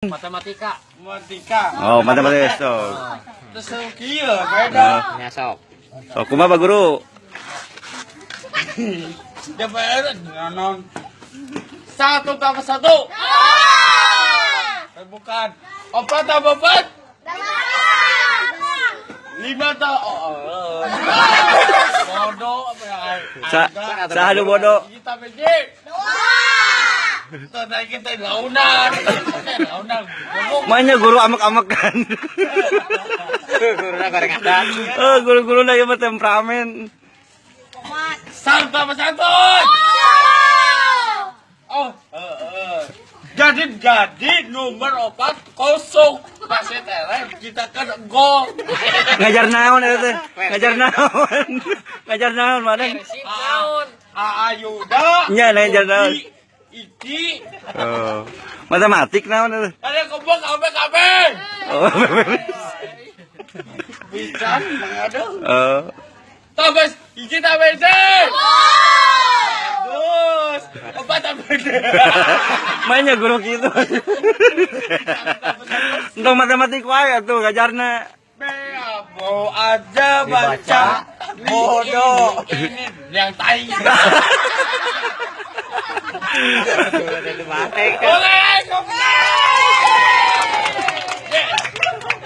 Matematika. Matematika. Oh, matematika so. Terus kieu beda. Nya sok. So, kumaha Pak Guru? DPR non. Satu tambah satu. Eh, bukan. Empat tambah empat. Lima tambah. Oh, oh. Bodoh apa ya? Saha nu bodoh? Kita tambah J. Tuh, tadi kita launan. Launan. Maenya guru amek-amekan. Guruna goreng adan. Oh, guru-guru na ieu mah temperamen. Satu tambah satu. Oh, Jadi nomor 4 kosong. Pasti tereh kita kan gol. Ngajar naon eta teh? Ngajar naon? Ngajar naon mana? Naon? A Yuda. Nya ngajar naon? Iki. Oh. Matematik naon eta? Ada kebok abe kabeh. Oh. Bisa mengadu. Oh. Tambah hiji tambah hiji. Terus empat tambah hiji. Maenya guru kitu. Entong matematik wae atuh ngajarna. B mau aja baca bodoh. Ini yang tai. Boleh,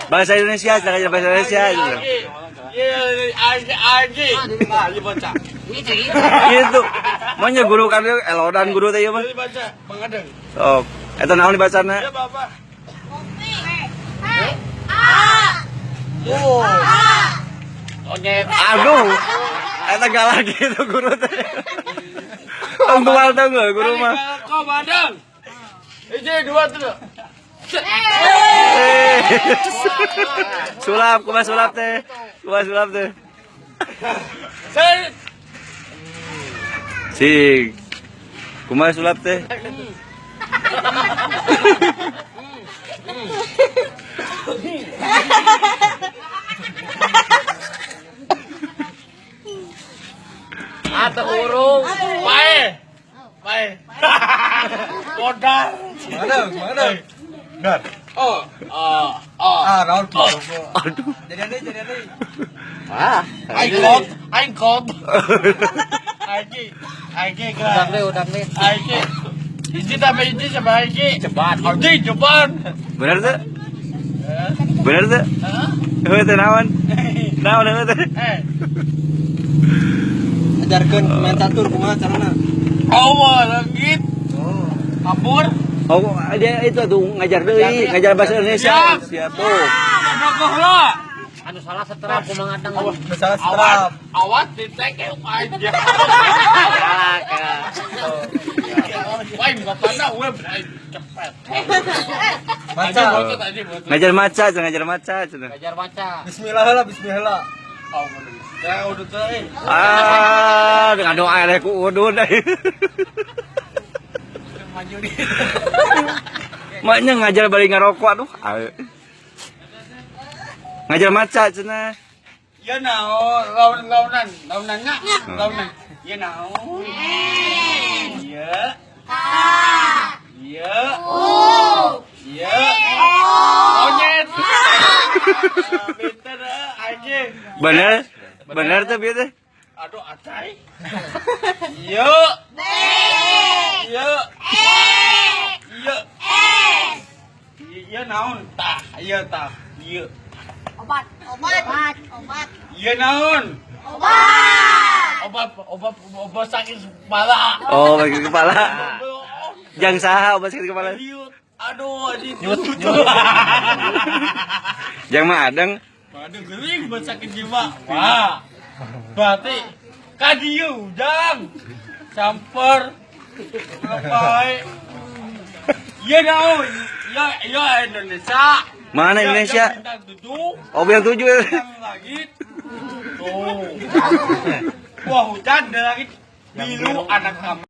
Bahasa Indonesia, jangan ngajar bahasa Indonesia gitu. Iya, aji, aji. Nah, dibaca. Gitu. Maenya guru kan elodan guru teh ieu mah. Dibaca, mengadeng. Sok. Eta naon dibacana? Ya, Bapak. Oh. Onyet. Aduh. Eta galak gitu guru teh. Tong tual teh guru mah. Kau badang. Hiji, dua, tiga. Eh. Sulap, kumaha sulap teh? Kumaha sulap teh? Saya Sing. Kumaha sulap teh? Atau urung. Pae. Pae. Modal. Mana? Mana? Dar. Oh, oh, oh. Ah, raul tuh. Aduh. Jadi aneh, jadi aneh. Wah. Aing kot, aing kot. Aing, aing Udang deh, udang deh. Aing. Hiji tambah hiji sama aing. Cepat. Anjing cepat. Bener teh? Bener teh? Heuh teh naon? Naon heuh teh? Eh, Ajarkeun main catur kumaha carana. Allah legit. Oh. Kabur. Oh, dia itu tuh ngajar deui, ngajar bahasa Indonesia. Siap. Siap tuh. Kokoh lah. Anu salah seterap kumaha ngadang. Misalnya Awat, strap. awat ditek aja. Wah, enggak pandai, gue cepet. Baca. Ngajar maca, cenah ngajar maca cenah. Ngajar baca. Bismillah lah, bismillah. Oh, ya udah tuh. Ah, dengan doa eleh ku udud. Maknya ngajar bari ngarokok aduh. Ngajar maca cenah. Ya naon, lawan launan, launannya, launan. Ya naon. Ya. Ya. Ya. Monyet. Pinter anjing. Bener? Bener teh bieu teh? Aduh, acai. Yo. Yo. Yo. Iya naon? Tah, iya tah. Iya. Obat, obat, obat, Iya naon? Obat. Obat, obat, obat sakit kepala. Oh, sakit kepala. Jang saha obat sakit kepala? Aduh, anjing. Nyut, nyut. Jang mah adeng. Aduh, gering buat sakit jiwa. Wah. Berarti kadieu ujang. Samper. Lepai. Iya naon? Ya, ya Indonesia. Mana Indonesia? Ya, bintang 7. Oh, bintang 7. Bintang langit. Tuh. Wah, hujan dari langit. Biru anak kami.